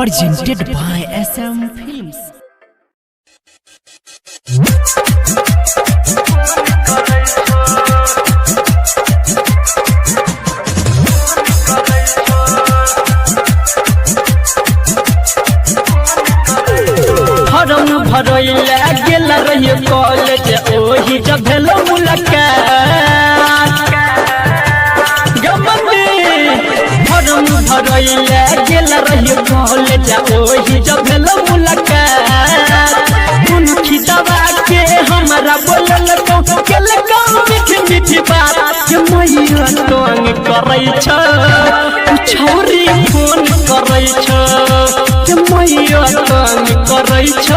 Presented by SM Films. Form भरैला गेल रहिए college, ओही जब भेल मुलाकात। गमनी फॉर्म भरैला गेल रहिए कॉलेज, ओही जब भेल मुलाकात। कुन खिदवा के हमरा बोलल को गेल को मीठी मीठी बात के मैया तंग करै छ, छौरी फोन करै छ के मैया तंग करै छ,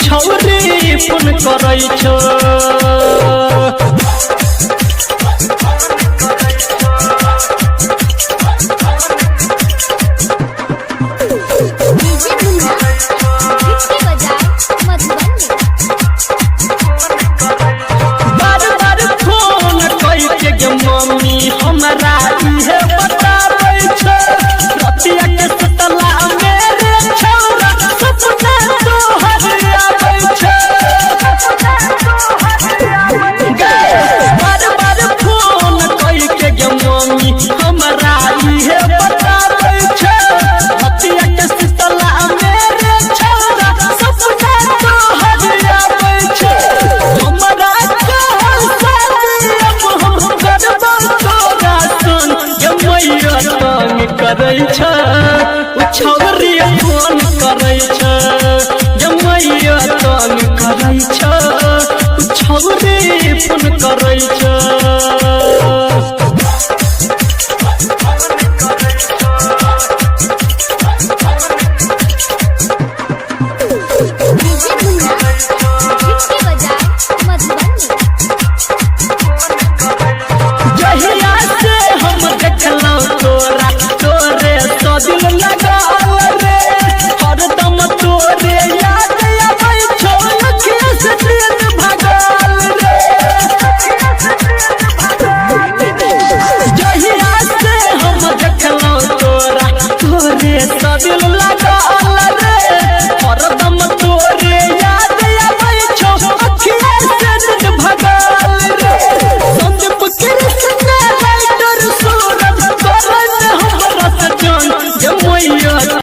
छौरी फोन करै छ।